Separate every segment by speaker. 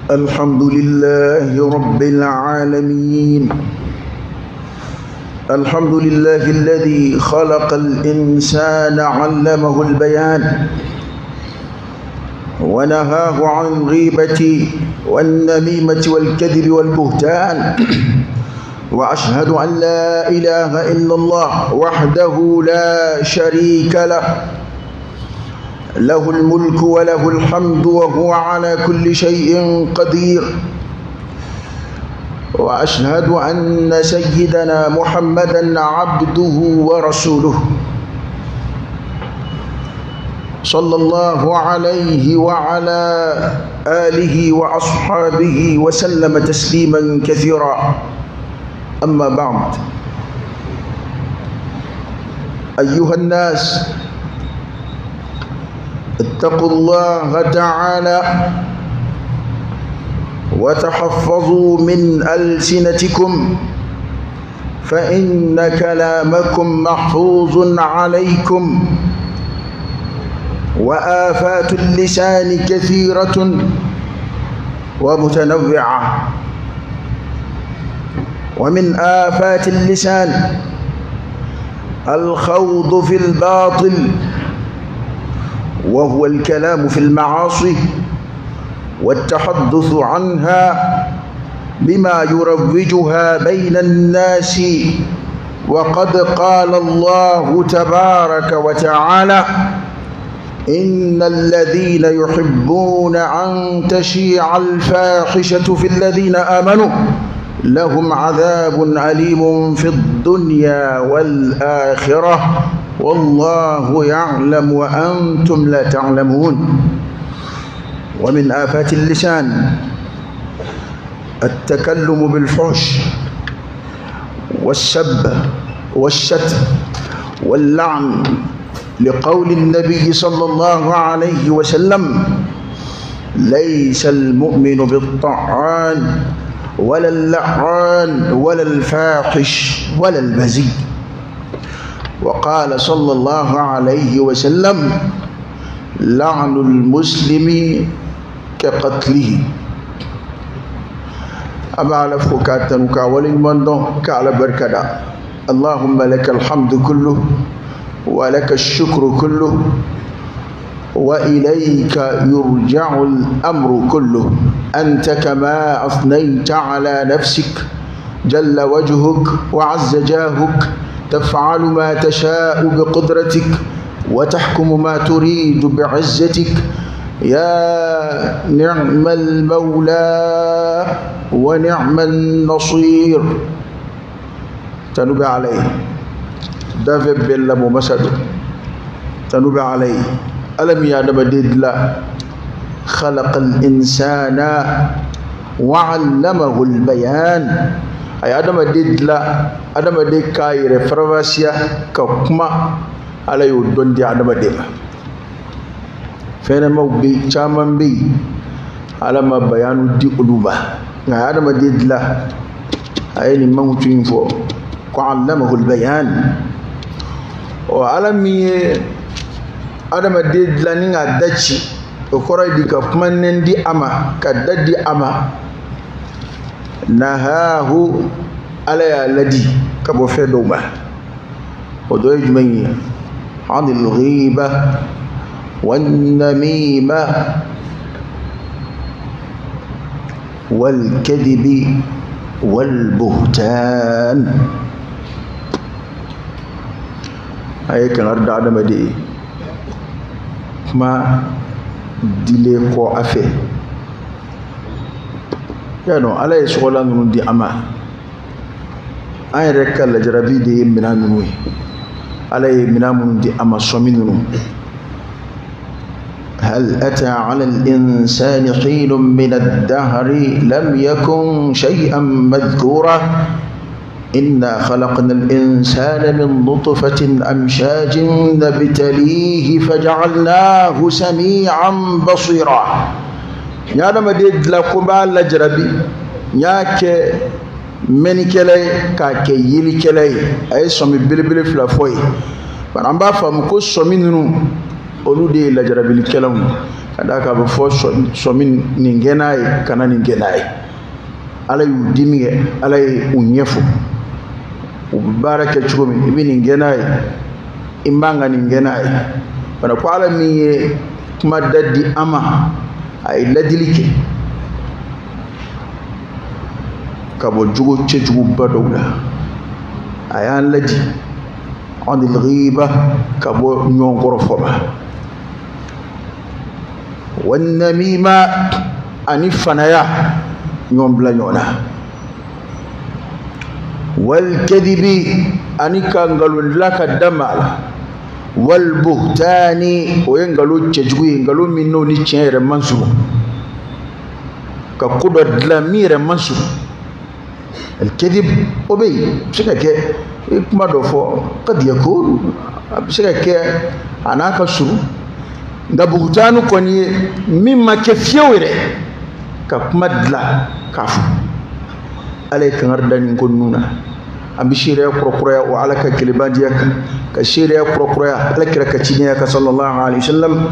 Speaker 1: الحمد لله رب العالمين. الحمد لله الذي خلق الإنسان علمه البيان ونهاه عن الغيبة والنميمة والكذب والبهتان. وأشهد أن لا إله إلا الله وحده لا شريك له، له الملك وله الحمد وهو على كل شيء قدير. وأشهد أن سيدنا محمدا عبده ورسوله صلى الله عليه وعلى آله وأصحابه وسلم تسليما كثيرا. أما بعد، أيها الناس، اتقوا الله تعالى وتحفظوا من ألسنتكم، فإن كلامكم محفوظ عليكم، وآفات اللسان كثيرة ومتنوعة. ومن آفات اللسان الخوض في الباطل، وهو الكلام في المعاصي والتحدث عنها بما يروجها بين الناس. وقد قال الله تبارك وتعالى: إن الذين يحبون أن تشيع الفاحشة في الذين آمنوا لهم عذاب أليم في الدنيا والآخرة والله يعلم وأنتم لا تعلمون. ومن آفات اللسان التكلم بالفحش والسب والشتم واللعن، لقول النبي صلى الله عليه وسلم: ليس المؤمن بالطعان ولا اللعان ولا الفاحش ولا البذيء. وقال صلى الله عليه وسلم: لعن المسلم كقتله. أبا على فكاتن كاولين مندون كعلى بركدا. اللهم لك الحمد كله ولك الشكر كله وإليك يرجع الأمر كله، أنت كما أثنيت على نفسك، جل وجهك وعز جاهك، تفعل ما تشاء بقدرتك وتحكم ما تريد بعزتك، يا نعم المولى ونعم النصير. تنبع عليه دافع بلا ممسد، تنبع عليه ألم يا دبدلا خلق الإنسان وعلمه البيان. أي أدم ددلا أدم دكاير فراسيا كما على يودون دي أدم دلا فإن ما بي شامن بي على ما بيان دي قلوبا أدم ددلا أي ما تنفو وعلمه البيان. وعلم adamaden dilanni k'a da ci, o kɔrɔ ye di ka kuma nɛn di a ma, ka da di a ma. Nahahu, ala y'a ladi ka bɔ fɛn dɔw ma. O dɔ ye jumɛn ye? Anil ghiba wan namima wal kadhibi wal buhtan. A ye kangari da adamaden ye kuma dilen kɔ a fɛ. Y'a dɔn ala ye sɔgɔlan ninnu di an ma, an yɛrɛ ka lajarabi de ye minɛn ninnu ye. Ala ye minɛn minnu di an ma, sɔmi ninnu. هل أتى على الإنسان حين من الدهر لم يكن شيئا مذكورا إنا خلقنا الإنسان من نطفة أمشاج نبتليه فجعلناه سميعا بصيرا. يا دمدي دلا كومبا لا جربي يا كي mɛnnikɛla ye k'a kɛ yelikɛla ye. A ye sɔmi belebele fila fɔ ye, bari an b'a faamu ko sɔmi ninnu Olu de ye lajarabilikɛlaw ye, ka d'a kan a bɛ fɔ sɔmi nin kɛ n'a ye, kana nin kɛ n'a ye. Ala y'u di min kɛ, Ala ye u ɲɛfɔ u bɛ baara kɛ cogo min, i bɛ nin kɛ n'a ye, i man ka nin kɛ n'a ye. Bana ko Ala min ye kuma da di an ma, a ye ladili kɛ ka bɔ jogo cɛjuguba dɔw la. A y'an ladi anil ghiba, ka bɔ ɲɔgɔn kɔrɔfɔ ma, wan namima, ani fanaya, ɲɔgɔn bila ɲɔgɔn na, wal kadhibi, ani ka nkalon dilan ka da maa la, wal buhtani, o ye nkalon cɛjugu ye, nkalon min n'o ni tiɲɛ yɛrɛ man surun, ka ko dɔ dilan min yɛrɛ man surun. Al-kadhib o bɛ yen, a bɛ se ka kɛ i ye kuma dɔ fɔ, qad yakun, a bɛ se ka kɛ a n'a ka surun, nka buhtanu kɔni ye min ma kɛ fiyewu yɛrɛ, ka kuma dilan k'a fɔ. Ala ye kangari da nin ko ninnu na. An bɛ seereya kurakuraya o Ala ka kelebandiya kan, ka seereya kurakuraya Ala kira ka cidenya kan sallallahu alaihi wasallam,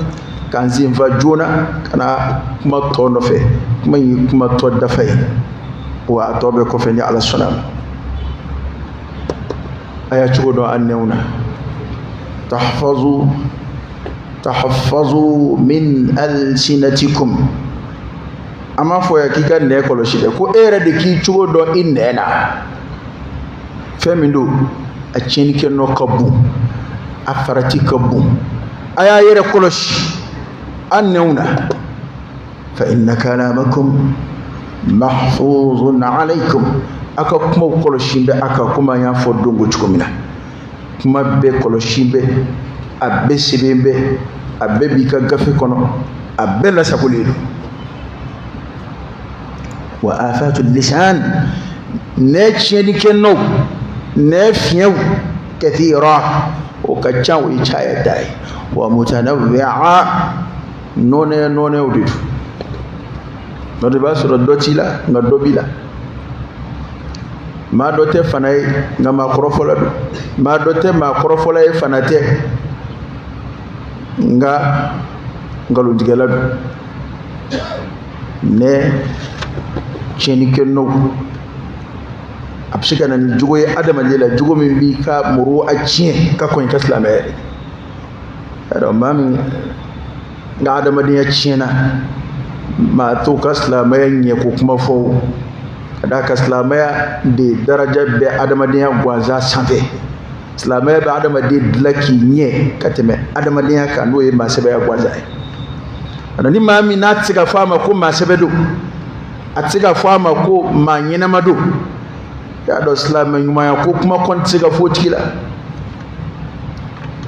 Speaker 1: k'an senfa joona ka na kuma tɔ nɔfɛ. Kuma in ye kuma tɔ dafa ye, wa a tɔ bɛ kɔfɛ ni Ala sɔnna ma. A y'a cogo dɔn an nɛnw na. Tahfazu tahfazu min alsinatikum. An m'a fɔ yan k'i ka nɛn kɔlɔsi dɛ, ko e yɛrɛ de k'i cogo dɔn i nɛn na. Fɛn min don, a tiɲɛnikɛ nɔ ka bon, a farati ka bon. A y'a yɛrɛ kɔlɔsi an nɛnw na. Fa inna kalamakum mahfuzun alaykum. A ka kumaw kɔlɔsi bɛ a kan, komi an y'a fɔ dongo cogo min na. Kuma bɛɛ kɔlɔsi bɛ, a bɛɛ sɛbɛn bɛ, a bɛɛ b'i ka gafe kɔnɔ, a bɛɛ lasagolen don. Wa afatu lisan, nɛ tiɲɛnikɛ nɔw, nɛ fiɲɛw, kathira, o ka ca, o ye caya da ye. Wa mutanawwi'a, nɔnɛ nɔnɛw de don. N'o tɛ, i b'a sɔrɔ dɔ t'i la, nka dɔ b'i la. Maa dɔ tɛ fana ye, nka maa kɔrɔfɔla don. Maa dɔ tɛ maa kɔrɔfɔla ye, fana tɛ, nka nkalontigɛla don. Nɛ tiɲɛnikɛ nɔw, a bɛ se ka na ni jogo ye adamaden la, jogo min b'i ka muru a tiɲɛ ka kɔn i ka silamɛya yɛrɛ. Yarɔ, maa min ka adamadenya tiɲɛna, maa t'o ka silamɛya ɲɛ ko kuma fɔ o. Ka d'a kan silamɛya de daraja bɛ adamadenya gansan sanfɛ. Silamɛya bɛ adamaden dilan k'i ɲɛ ka tɛmɛ adamadenya kan, n'o ye maa sɛbɛya gansan ye. Ani ni maa min n'a tɛ se ka fɔ a ma ko maa sɛbɛ don, a tɛ se ka fɔ a ma ko maa ɲɛnama don, y'a dɔn silamɛ ɲumanya ko kuma kɔni tɛ se ka fɔ o tigi la.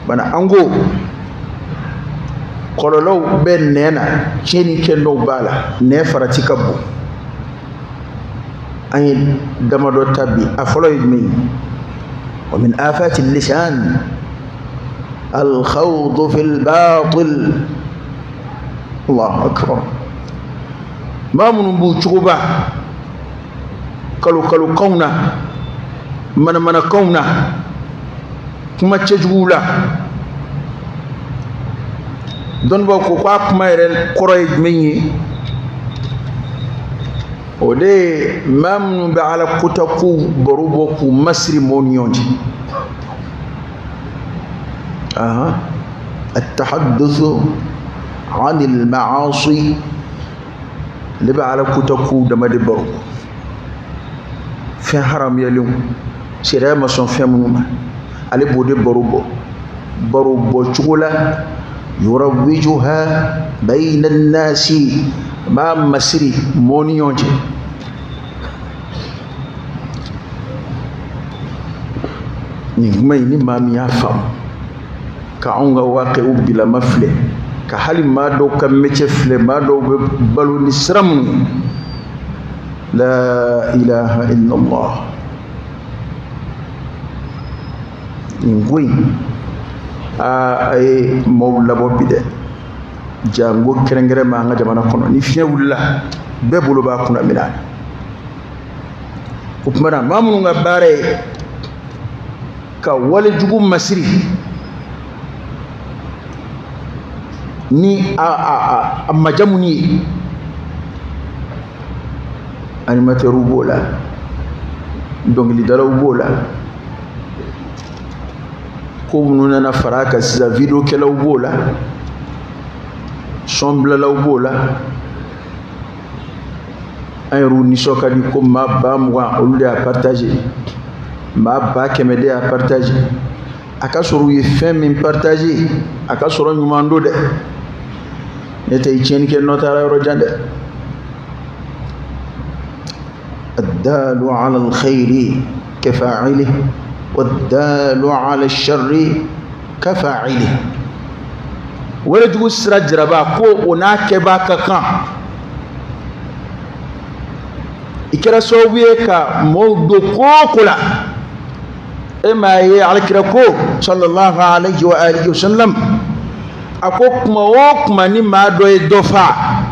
Speaker 1: Bana an ko kɔlɔlɔw bɛ nɛn na, tiɲɛni kɛ dɔw b'a la, nɛn farati ka bon. An ye damadɔ ta bi. A fɔlɔ ye jumɛn ye? Wa min afati lisan al-khawdu fil batil. Allahu akbar. Maa minnu b'u cogoba kalo kalo kanw na, manamanakanw na, kuma cɛjuguw la, dɔnnibaaw ko k'a kuma yɛrɛ kɔrɔ ye jumɛn ye? O de ye maa minnu bɛ Ala kota kow baro bɔ k'u masiri mɔgɔw ni ɲɔgɔn cɛ. Ahan, at-tahadduthu anil ma'asi, ne bɛ Ala kota kow dama de baro, fɛn haramuyalenw, sariya ma sɔn fɛn minnu ma, ale b'o de baro bɔ, baro bɔ cogo la yurawwijuha bayna an-nasi, b'a masiri mɔgɔw ni ɲɔgɔn cɛ. Nin kuma in, ni maa min y'a faamu, ka anw ka waaqɛw bilama filɛ, ka hali maa dɔw ka métier filɛ, maa dɔw bɛ balo ni sira minnu ye, la ilaha illallah. Nin ko in, a ye maaw labɔ bi dɛ, jango kɛrɛnkɛrɛn ma an ka jamana kɔnɔ. Ni fiɲɛ wulila, bɛɛ bolo b'a kunna minɛ. O tuma na, maa minnu ka baara ye ka walejugu masiri, Ni a majamuni ye. Animatɛriw b'o la, dɔnkilidalaw b'o la, ko minnu nana fara a kan sisan, videokɛlaw b'o la, sɔnbilalaw b'o la. An yɛrɛw nisɔn ka di ko maa 20,000 olu de y'a partage, maa 100,000 de y'a partage. A ka sɔrɔ u ye fɛn min partage, a ka sɔrɔ ɲuman don dɛ, ne tɛ i tiɲɛni kɛ nɔ taara yɔrɔ jan dɛ. الدال على الخير كفاعله والدال على الشر كفاعله. Walejugu sira jiraba ko o n'a kɛbaa ka kan. I kɛra sababu ye ka mɔɔw don ko o ko la. E m'a ye alakira ko sallallahu alayhi wa alihi wa sallam, a ko kuma o kuma ni maa dɔ ye dɔ fa,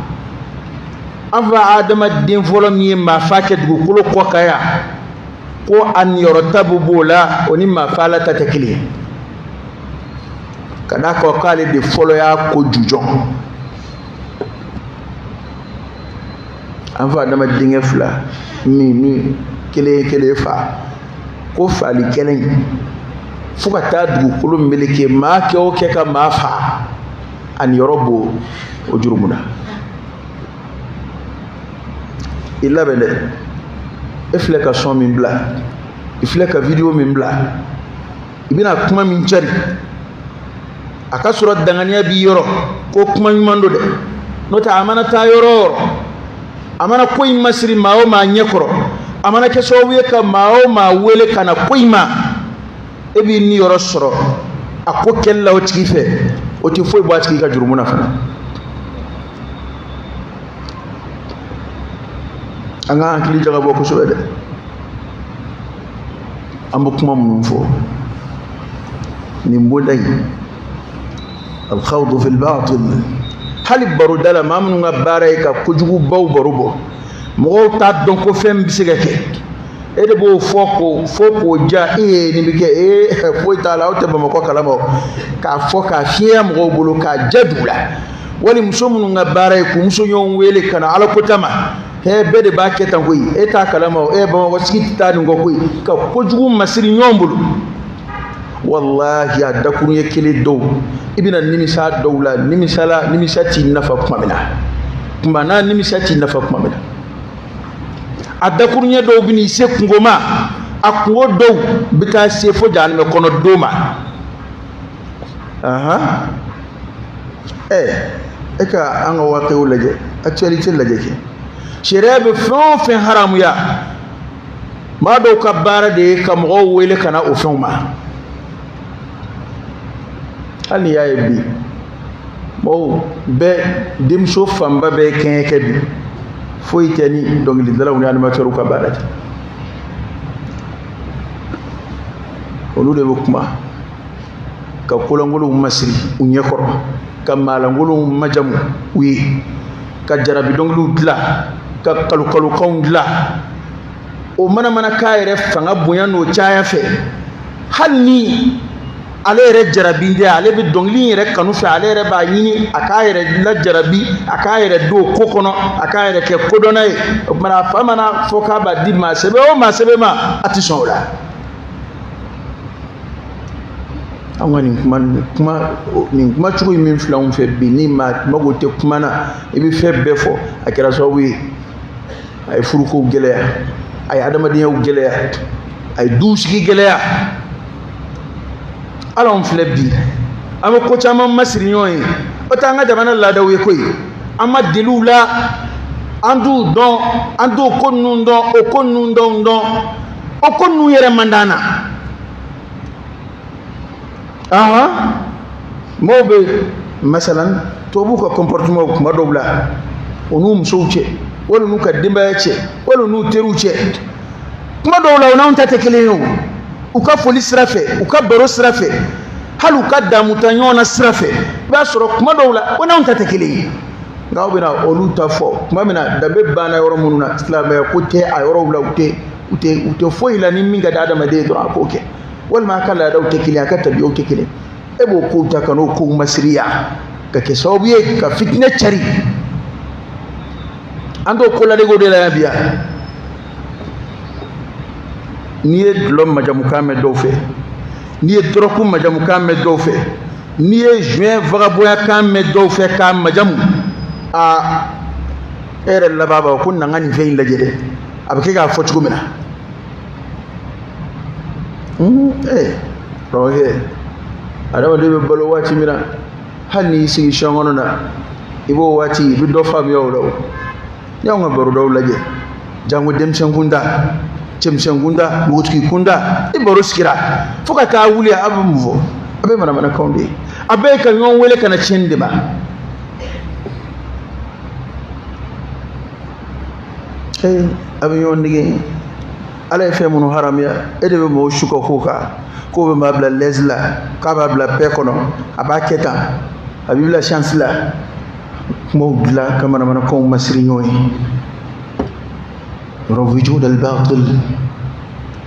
Speaker 1: an fa Adama den fɔlɔ min ye maa fa kɛ dugukolo kɔ kan yan, ko a niyɔrɔ ta bɛ b'o la, o ni maa fa la ta tɛ kelen ye. Ka d'a kan k'ale de fɔlɔ y'a ko jujɔn. An fa Adama denkɛ fila min ni kelen ye kelen fa, ko fali kelen fo ka taa dugukolo meleke, maa kɛ o kɛ ka maa fa, a niyɔrɔ b'o o jurumu na. I labɛn dɛ, e filɛ ka sɔn min bila, i filɛ ka video min bila, i bɛna kuma min cari, a ka sɔrɔ danganiya b'i yɔrɔ ko kuma ɲuman don dɛ. N'o tɛ a mana taa yɔrɔ o yɔrɔ, a mana ko in masiri maa o maa ɲɛ kɔrɔ, a mana kɛ sababu ye ka maa o maa wele ka na ko in ma, e b'i niyɔrɔ sɔrɔ a ko kɛli la o tigi fɛ, o tɛ foyi bɔ a tigi ka jurumu na fana. An ka hakili jagabɔ kosɛbɛ dɛ. An bɛ kuma minnu fɔ nin bonda in, alkhawdu fil batil, hali baroda la maa minnu ka baara ye ka kojugubaw baro bɔ, mɔgɔw t'a dɔn ko fɛn bɛ se ka kɛ, e de b'o fɔ k'o fɔ k'o ja, e ye nin bɛ kɛ, e foyi t'a la, aw tɛ Bamakɔ kalama o, k'a fɔ k'a fiɲɛ mɔgɔw bolo k'a ja dugu la. Wali muso minnu ka baara ye k'u muso ɲɔgɔn wele ka na alakota ma, bɛɛ de b'a kɛ tan koyi, e t'a kalama o, e Bamakɔ sigi tɛ taa nin kɔ koyi, ka kojugu masiri ɲɔgɔn bolo. Walahi a dakuruɲɛ kelen dɔw i bɛna nimisa dɔw la, nimisa la, nimisa t'i nafa tuma min na, tuma n'a nimisa t'i nafa tuma min na. A dakuruɲɛ dɔw bɛ n'i se kungo ma, a kungo dɔw bɛ taa se fo jahanamɛ kɔnɔ don ma. E ka an ka waatiw lajɛ, actualité lajɛ kɛ, sariya bɛ fɛn o fɛn haramuya, maa dɔw ka baara de ye ka mɔgɔw wele ka na o fɛnw ma. Hali n'i y'a ye bi mɔgɔw bɛɛ, denmuso fanba bɛɛ ye kɛɲɛ kɛ bi, foyi tɛ ni dɔnkilidalaw ni animatɛriw ka baara tɛ. Olu de bɛ kuma ka kolankolonw masiri u ɲɛkɔrɔ, ka maalankolonw majamu u ye, ka jarabi dɔnkiliw dilan, ka kalokalokanw dilan. O manamanakan yɛrɛ fanga bonya n'o caya fɛ, hali ni ale yɛrɛ jarabi tɛ, ale bɛ dɔnkili in yɛrɛ kanu fɛ, ale yɛrɛ b'a ɲini a k'a yɛrɛ lajarabi, a k'a yɛrɛ don ko kɔnɔ, a k'a yɛrɛ kɛ kodɔnna ye. O tuma a fa mana fɔ k'a b'a di maa sɛbɛ o maa sɛbɛ ma, a tɛ sɔn o la. An ka nin kuma cogo in min filɛ anw fɛ bi, ni maa mago tɛ kuma na, i bɛ fɛn bɛɛ fɔ. A kɛra sababu ye, a ye furukow gɛlɛya, a ye adamadenyaw gɛlɛya, a ye duw sigi gɛlɛya. Hali anw filɛ bi, an bɛ ko caman masiri ɲɔgɔn ye, o t'an ka jamana laadaw ye koyi. An ma deli u la, an t'u dɔn, an t'o ko ninnu dɔn, o ko ninnu dɔn dɔn, o ko ninnu yɛrɛ man d'an na. Mɔgɔw bɛ masalan tubabuw ka comportement kuma dɔw la, o n'u musow cɛ, wali n'u ka denbaya cɛ, wali n'u teriw cɛ, kuma dɔw la o n'anw ta tɛ kelen ye o. U ka foli sira fɛ, u ka baro sira fɛ, hali u ka damuta ɲɔgɔn na sira fɛ, i b'a sɔrɔ kuma dɔw la o n'anw ta tɛ kelen ye. Nka aw bɛna olu ta fɔ kuma min na, danbe banna yɔrɔ minnu na, silamɛya ko tɛ a yɔrɔw la, u tɛ foyi la ni min ka di adamaden ye dɔrɔn a k'o kɛ, walima a ka laadaw tɛ kelen, a ka tabiyaw tɛ kelen. E b'o kow ta ka n'o kow masiriya. Ka kɛ sababu ye ka fitinɛ cari. An t'o ko ladege de la yan bi yan. N'i ye dɔlɔ majamukan mɛn dɔw fɛ, n'i ye dɔrɔku majamukan mɛn dɔw fɛ, n'i ye joint vagabondyakan mɛn dɔw fɛ k'a majamu, aa e yɛrɛ laban b'a fɔ ko na n ka nin fɛn in lajɛ dɛ, a bɛ kɛ k'a fɔ cogo min na. Ee karamɔgɔkɛ, adamaden bɛ balo waati min na, hali n'i sigi siyɔn kɔnɔ na, i b'o waati i bɛ dɔ faamuya o la. O n'i y'anw ka barodaw lajɛ, janko denmisɛn kunda, cɛmisɛn kunda, npogotigi kunda, i baro sigira fo ka taa wuli, a bɛ mun fɔ? A bɛ manamanakanw de ye, a bɛɛ ye ka ɲɔgɔn wele ka na tiɲɛni de ma. Ee a bɛ ɲɔgɔn nɛgɛn. Ala ye fɛn minnu haramuya, e de bɛ mɔgɔw su ka k'o kan, k'o bɛ maa bila lɛsi la, k'a b'a bila pɛ kɔnɔ, a b'a kɛ tan, a b'i bila chance la. Kumaw dilan ka manamanakanw masiri ɲɔgɔn ye. Rawiju dal batil.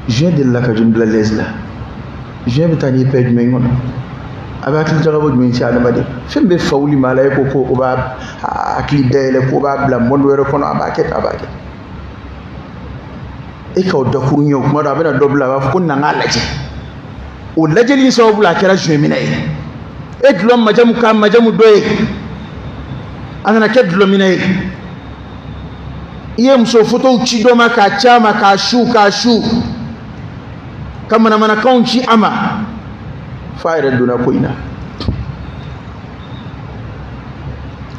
Speaker 1: Joint delila ka jɔn bila lɛsi la? Joint bɛ taa n'i pɛ jumɛn kɔnɔ? A bɛ hakili jagabɔ jumɛn ci adamaden? Fɛn bɛ fawuli maa la, e ko ko o b'a hakili dayɛlɛ, k'o b'a bila monde wɛrɛ kɔnɔ, a b'a kɛ tan, a b'a kɛ. E ka o dakuru ɲɛ o kuma dɔ, a bɛna dɔ bila, a b'a fɔ ko na n k'a lajɛ. O lajɛli in sababu la, a kɛra joint minɛ ye. E dulɔ majamu k'a majamu dɔ ye, a nana kɛ dulɔ minɛ ye. I ye muso fotow ci dɔ ma k'a ci a ma, k'a su k'a su, ka manamanakanw ci a ma, f'a yɛrɛ donna ko in na.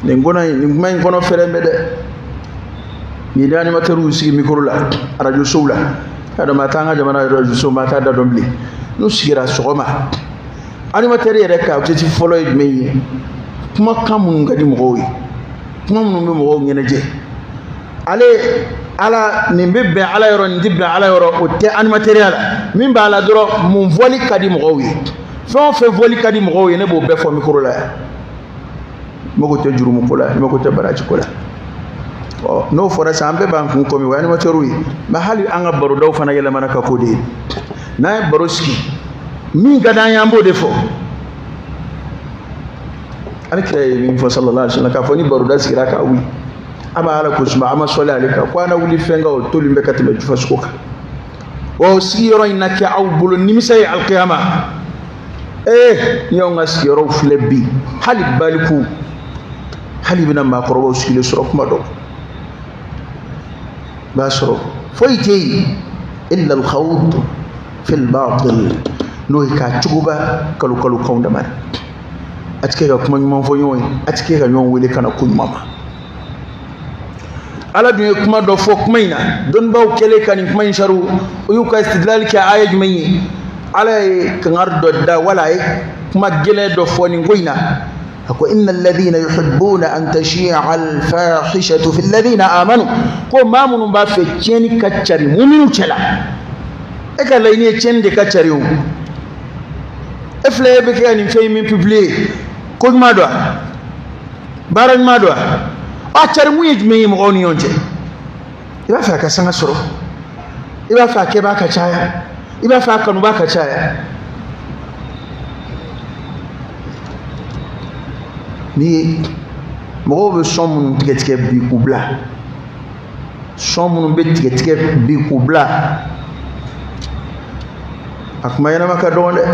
Speaker 1: Nin kɔnɔ in, nin kuma in kɔnɔ fɛrɛ bɛ dɛ. Nin ye animateurs sigi micro la arajo sow la, y'a dɔn maa t'an ka jamana arajo sow, maa t'a da dɔn bilen. N'u sigira sɔgɔma, animateur yɛrɛ ka objectif fɔlɔ ye jumɛn ye? Kumakan minnu ka di mɔgɔw ye, kuma minnu bɛ mɔgɔw ɲɛnajɛ. Ale ala nin bɛ bɛn ala yɔrɔ, nin tɛ bɛn ala yɔrɔ, o tɛ animateuriya la. Min b'a la dɔrɔn, mun fɔli ka di mɔgɔw ye? Fɛn o fɛn fɔli ka di mɔgɔw ye, ne b'o bɛɛ fɔ micro la yan. N mago tɛ jurumu ko la, n mago tɛ baraji ko la. Ɔ n'o fɔra sisan, an bɛɛ b'an kun kɔmi o ye animateurw ye. Mɛ hali an ka barodaw fana yɛlɛmana ka k'o de ye. N'an ye baro sigi, min ka d'an ye, an b'o de fɔ. Ala kira ye min fɔ sallallahu alaihi wasallam, k'a fɔ ni baroda sigira k'a wuli, a b'a ala ko suma, a ma sɔli ale kan, ko an na wuli fɛn kan, o tolen bɛ ka tɛmɛ jufa sogo kan. Wa o sigiyɔrɔ in na kɛ aw bolo nimisa ye alikiyama. Ee n'i y'anw ka sigiyɔrɔw filɛ bi, hali baliku, hali bɛna maakɔrɔbaw sigilen sɔrɔ kuma dɔ, b'a sɔrɔ foyi tɛ yen illa al-khawd fi al-batil, n'o ye k'a cogoba kalo kalo kanw dama. A ti kɛ ka kuma ɲuman fɔ ɲɔgɔn ye, a ti kɛ ka ɲɔgɔn wele ka na ko ɲuman ma. Ala dun ye kuma dɔ fɔ kuma in na, dɔnnibaaw kɛlen ka nin kuma in sariw, u y'u ka istidlali kɛ aya jumɛn ye? Ala ye kangari dɔ da, wala a ye kuma gɛlɛn dɔ fɔ nin ko in na. A ko inna alladhina yuhibbuna an tashi'a al-fahishatu fi alladhina amanu, ko maa minnu b'a fɛ tiɲɛni ka cari muminu cɛ la, e ka laɲini ye tiɲɛni de ka cari o. E filɛ, e bɛ kɛ ka nin fɛn in min publier, ko ɲuman don wa? Baara ɲuman don wa? A cari mun ye jumɛn ye mɔgɔw ni ɲɔgɔn cɛ? I b'a fɛ a ka sanga sɔrɔ, i b'a fɛ a kɛbaa ka caya, i b'a fɛ a kanubaa ka caya. Ni mɔgɔw bɛ sɔn minnu tigɛ tigɛ bi k'u bila, sɔn minnu bɛ tigɛ tigɛ bi k'u bila, a kuma ɲɛnama ka dɔgɔn dɛ,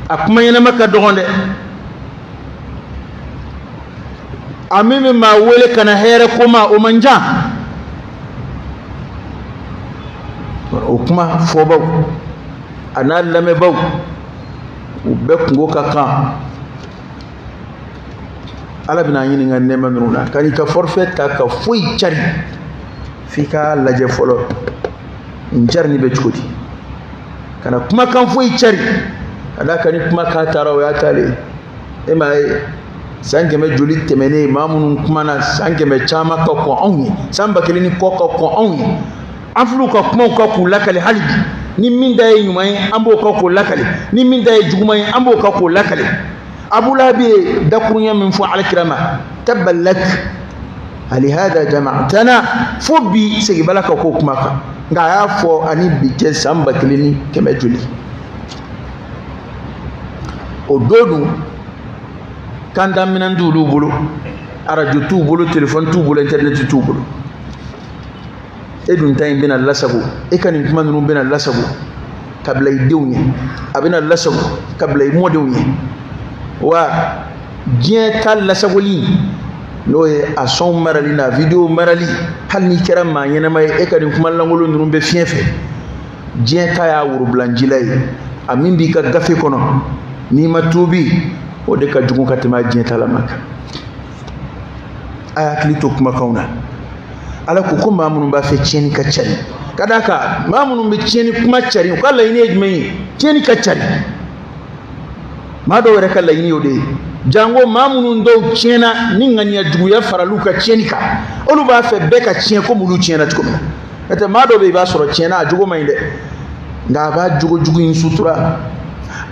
Speaker 1: a kuma ɲɛnama ka dɔgɔn dɛ. A min bɛ maa wele ka na hɛrɛ ko ma, o man ca. O kuma fɔbaw a n'a lamɛnbaw, u bɛɛ kunko ka kan. Ala bɛna an ɲininka nɛɛma minnu na, ka n'i ka forfait ta ka foyi cari, f'i k'a lajɛ fɔlɔ nin carini bɛ cogo di. Kana kumakan foyi cari, ka d'a kan ni kumakan taara, o y'a taalen. E m'a ye san 100 joli tɛmɛnen, maa minnu kumana san 100 caman ka kɔn anw ye, san 1000 ni kɔ ka kɔn anw ye, an fil'u ka kumaw kan k'u lakale hali bi. Ni min ta ye ɲuman ye, an b'o kan k'o lakale, ni min ta ye juguman ye, an b'o kan k'o lakale. Abu Lahabi ye dakuruɲɛ min fɔ alakira ma, tabban lak alihada jama'tana, fo bi segin b'a la ka k'o kuma kan. Nka a y'a fɔ ani bi cɛ san 1100 joli. O don dun Kanda minɛn t'olu bolo, arajo t'u bolo, telefɔni t'u bolo, intɛrinɛti t'u bolo. E dun ta in bɛna lasago, e ka nin kuma ninnu bɛna lasago ka bila i denw ɲɛ, a bɛna lasago ka bila i mɔdenw ɲɛ. Wa diɲɛ ta lasagoli, n'o ye a sɔnw marali n'a video marali, hali n'i kɛra maa ɲɛnama ye, e ka nin kuma lankolon ninnu bɛ fiɲɛ fɛ. Diɲɛ ta y'a worobilanjila ye, a min b'i ka gafe kɔnɔ n'i ma tuubi, o de ka jugu ka tɛmɛ a diɲɛ ta la ma kan. A y'a hakili to kumakanw na. Ala ko ko maa minnu b'a fɛ tiɲɛni ka cari, ka d'a kan maa minnu bɛ tiɲɛni kuma cari, u ka laɲini ye jumɛn ye? Tiɲɛni ka cari. Maa dɔw yɛrɛ ka laɲini y'o de ye, jango maa minnu dɔw tiɲɛna ni ŋaniya juguya faral'u ka tiɲɛni kan, olu b'a fɛ bɛɛ ka tiɲɛ komi olu tiɲɛna cogo min na. N'o tɛ maa dɔw bɛ yen, i b'a sɔrɔ tiɲɛna a jogo man ɲi dɛ, nka a b'a jogo jugu in sutura.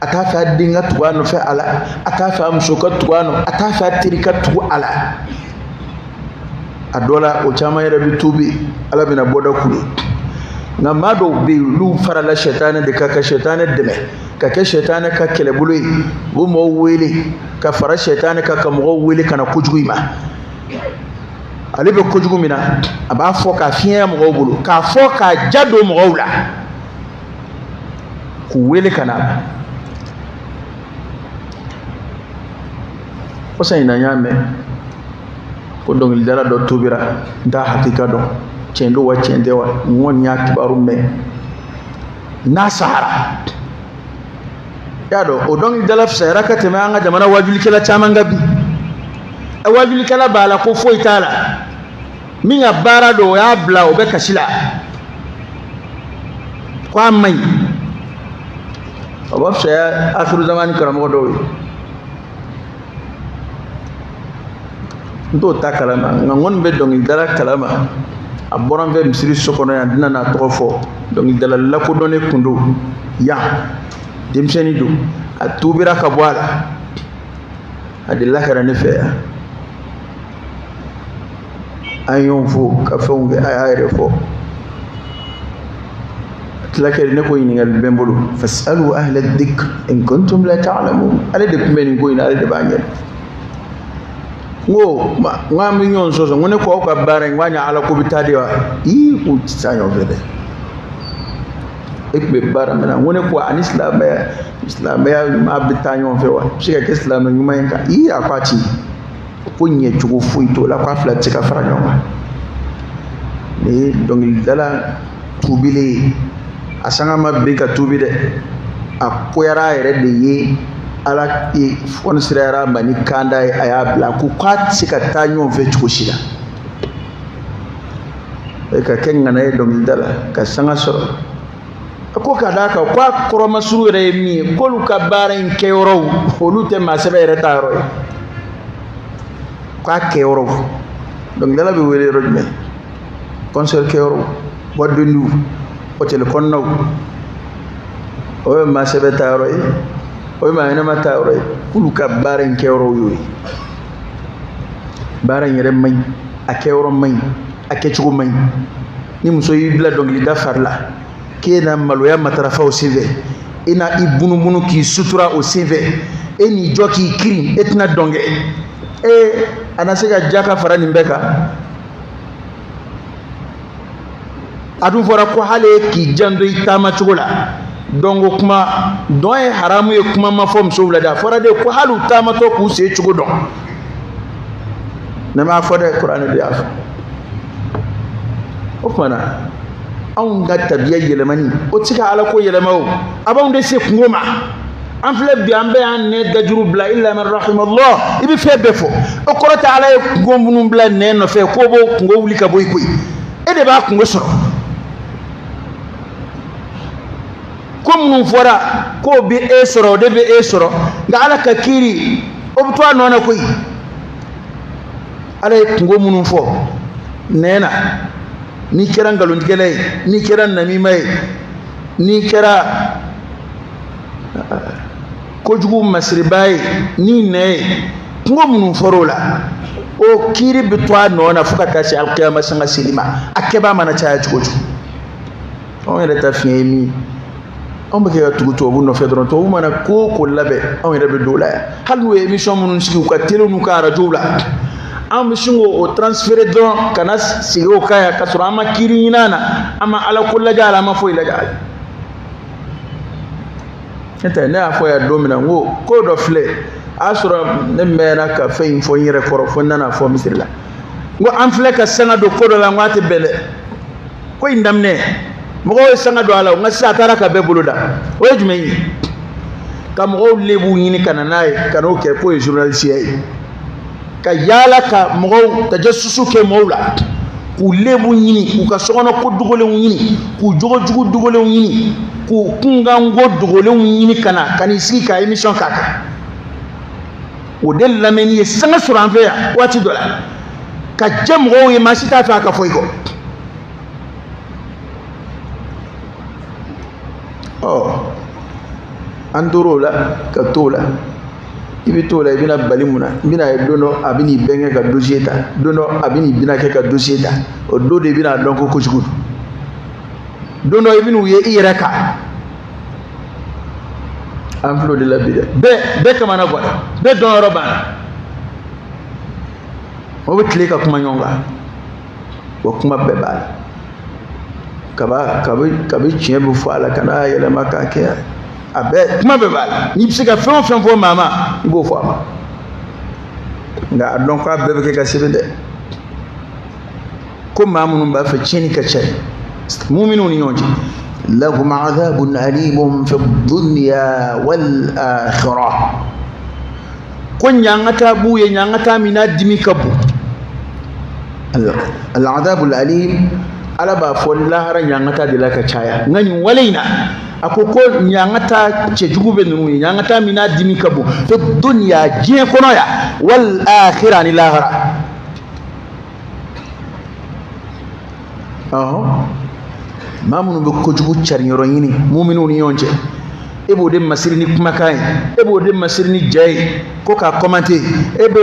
Speaker 1: A t'a fɛ a den ka tugu a nɔfɛ a la, a t'a fɛ a muso ka tugu a nɔ, a t'a fɛ a teri ka tugu a la. A dɔ la, o caman yɛrɛ bɛ tuubi, Ala bɛna bɔda k'u ye. Nka maa dɔw bɛ yen, olu farala sɛtanɛ de kan ka sɛtanɛ dɛmɛ ka kɛ sɛtanɛ ka kɛlɛbolo ye. U bɛ mɔgɔw wele ka fara sɛtanɛ kan, ka mɔgɔw wele ka na kojugu in ma. Ale bɛ kojugu min na, a b'a fɔ k'a fiɲɛya mɔgɔw bolo, k'a fɔ k'a ja don mɔgɔw la, k'u wele ka na. Kɔsa in na, n y'a mɛn ko dɔnkilidala dɔ tubira, n t'a hakika dɔn, tiɲɛ don wa tiɲɛ tɛ wa, n kɔni y'a kibaru mɛn n'a sahara. I y'a dɔn, o dɔnkilidala fisayara ka tɛmɛ an ka jamana wajulikɛla caman kan bi. Wajulikɛla b'a la ko foyi t'a la, min ka baara don, o y'a bila, o bɛ kasi la ko a man ɲi. O b'a fisaya akiru zamani karamɔgɔ dɔw ye. N t'o ta kalama, nka n kɔni bɛ dɔnkilidala kalama. A bɔra n fɛ misiri so kɔnɔ yan, n tɛna n'a tɔgɔ fɔ. Dɔnkilidala lakodɔnnen kun don yan, denmisɛnnin don, a tuubira ka bɔ a la, a delila ka na ne fɛ yan, an ye ɲɔgɔn fo ka fɛnw kɛ, a y'a yɛrɛ fɔ. A tila kɛra ne ko ɲininkali bɛ n bolo, fasalu ahla dhikr in kuntum la ta'lamun. Ale de tun bɛ nin ko in na, ale de b'a ɲɛ. N ko n k'an bɛ ɲɔgɔn sɔsɔ, n ko ne ko aw ka baara in, n k'a ni Ala ko bɛ taa de wa? Ii, k'u tɛ taa ɲɔgɔn fɛ dɛ. E tun bɛ baara min na, n ko ne ko ani silamɛya, silamɛya ɲuman bɛ taa ɲɔgɔn fɛ wa? A bɛ se ka kɛ silamɛ ɲuman ye kan? Ii, a ko a ti, ko ɲɛcogo foyi t'o la, k'a fila tɛ se ka fara ɲɔgɔn kan. Nin ye dɔnkilidala tuubilen ye, a sanga ma bin ka tuubi dɛ, a koyara a yɛrɛ de ye. Ala ye fɔni sirayara a ma ni kanda ye, a y'a bila, ko k'a tɛ se ka taa ɲɔgɔn fɛ cogo si la. E ka kɛ ŋana ye dɔnkilida la ka sanga sɔrɔ, a ko ka d'a kan ko a kɔrɔmasuru yɛrɛ ye min ye, k'olu ka baara in kɛyɔrɔw, olu tɛ maa sɛbɛ yɛrɛ ta yɔrɔ ye, k'a kɛyɔrɔw. Dɔnkilidala bɛ wele yɔrɔ jumɛn? Concert kɛyɔrɔw, boîte de nuit, hôtel kɔnɔnaw, o ye maa sɛbɛ ta yɔrɔ ye, o ye maa ɲɛnama ta yɔrɔ ye. K'olu ka baara in kɛyɔrɔw y'o ye. Baara in yɛrɛ man ɲi, a kɛyɔrɔ man ɲi, a kɛcogo man ɲi. Ni muso y'i bila dɔnkilida fari la, k'e na maloya matarafa o senfɛ, e na i bunubunu k'i sutura o senfɛ, e n'i jɔ k'i kirin, e tɛna dɔn kɛ. E a na se ka ja ka fara nin bɛɛ kan. A dun fɔra ko hali e k'i janto i taama cogo la. Dɔnko kuma dɔn ye haramu ye, kuma ma fɔ musow la dɛ, a fɔra de ko hali u taamatɔ k'u sen cogo dɔn. Ne m'a fɔ dɛ, kuranɛ de y'a fɔ. O tuma na anw ka tabiya yɛlɛmani, o tɛ se ka Ala ko yɛlɛma o, a b'anw de se kungo ma. An filɛ bi, an bɛɛ y'an nɛn dajuru bila, illa man rahimallah. I bɛ fɛn bɛɛ fɔ, o kɔrɔ tɛ Ala ye kungo minnu bila nɛn nɔfɛ k'o b'o kungo wuli ka bɔ i koyi. E de b'a kungo sɔrɔ. Ko minnu fɔra k'o bɛ e sɔrɔ, o de bɛ e sɔrɔ, nka Ala ka kiiri o bɛ to a nɔ na koyi. Ala ye kungo minnu fɔ nɛn na, n'i kɛra nkalontigɛla ye, n'i kɛra namima ye, n'i kɛra kojugu masiribaa ye, n'i nɛn ye, kungo minnu fɔra o la, o kiiri bɛ to a nɔ na fo ka taa se alikiyama sanga seli ma. A kɛbaa mana caya cogo o cogo, anw yɛrɛ ta fiɲɛ ye min ye. Anw bɛ kɛ ka tugu tubabu nɔfɛ dɔrɔn. Tubabu mana ko o ko labɛn, anw yɛrɛ bɛ don o la yan. Hali n'u ye émission minnu sigi u ka télé n'u ka arajow la, an bɛ sin k'o transférer dɔrɔn ka na sigi o kan yan, ka sɔrɔ an ma kiiri ɲini a na, an ma ala ko lajɛ a la, an ma foyi lajɛ a la. Ne tɛ, ne y'a fɔ yan don min na, n ko ko dɔ filɛ, a y'a sɔrɔ ne mɛnna ka fɛn in fɔ n yɛrɛ kɔrɔ, fo n nana fɔ misiri la. N ko an filɛ ka sanga don ko dɔ la, n ko a tɛ bɛn dɛ. Ko in daminɛ, mɔgɔw ye sanga don a la, nka sisan a taara ka bɛɛ bolo da. O ye jumɛn ye? Ka mɔgɔw lebuw ɲini ka na n'a ye, ka n'o kɛ k'o ye journalisiya ye, ka yaala ka mɔgɔw tajasusu kɛ mɔgɔw la, k'u lebu ɲini, k'u ka sokɔnɔ ko dogolenw ɲini, k'u jogojugu dogolenw ɲini, k'u kunkanko dogolenw ɲini, ka na ka n'i sigi ka émission k'a kan. O de lamɛnni ye sanga sɔrɔ an fɛ yan waati dɔ la, ka jɛ mɔgɔw ye, maa si t'a fɛ a ka fɔ i kɔ. Ɔ, an tor'o la ka t'o la. I bɛ t'o la, i bɛna bali mun na? I bɛna ye don dɔ a bɛ n'i bɛnkɛ ka dossier ta, don dɔ a bɛ n'i binakɛ ka dossier ta. O don de i bɛna dɔn ko kojugu don. Dɔ i bɛn'u ye i yɛrɛ kan. An filɛ o de la bi dɛ. Bɛɛ kamana ganna, bɛɛ dɔnyɔrɔ banna. O bɛ tile ka kuma ɲɔgɔn kan, wa kuma bɛɛ b'a la. Kaba kabi kabi tiɲɛ bɛ fɔ a la, ka n'a yɛlɛma k'a kɛ a bɛɛ, kuma bɛɛ b'a la. N'i bɛ se ka fɛn o fɛn fɔ maa ma, i b'o fɔ a ma. Nka a dɔn k'a bɛɛ bɛ kɛ ka sɛbɛn dɛ. Ko maa minnu b'a fɛ tiɲɛni ka ca muminuw ni ɲɔgɔn cɛ, lahum adhabun alimun fi dunya wal akhirah. Ko ɲangata b'u ye, ɲangata min n'a dimi ka bon. Al-adhabul alim, Ala b'a fɔ lahara ɲangata de la ka caya. Nka nin wale in na, a ko ko ɲangata cɛjugu bɛ ninnu ye, ɲangata min n'a dimi ka bon, fi dunya, diɲɛ kɔnɔ yan, wal akhirah, ani lahara. Ɔhɔn, maa minnu bɛ kojugu cari yɔrɔ ɲini muminuw ni ɲɔgɔn cɛ, e b'o de masiri ni kumakan ye, e b'o de masiri ni ja ye, ko k'a commenter, e bɛ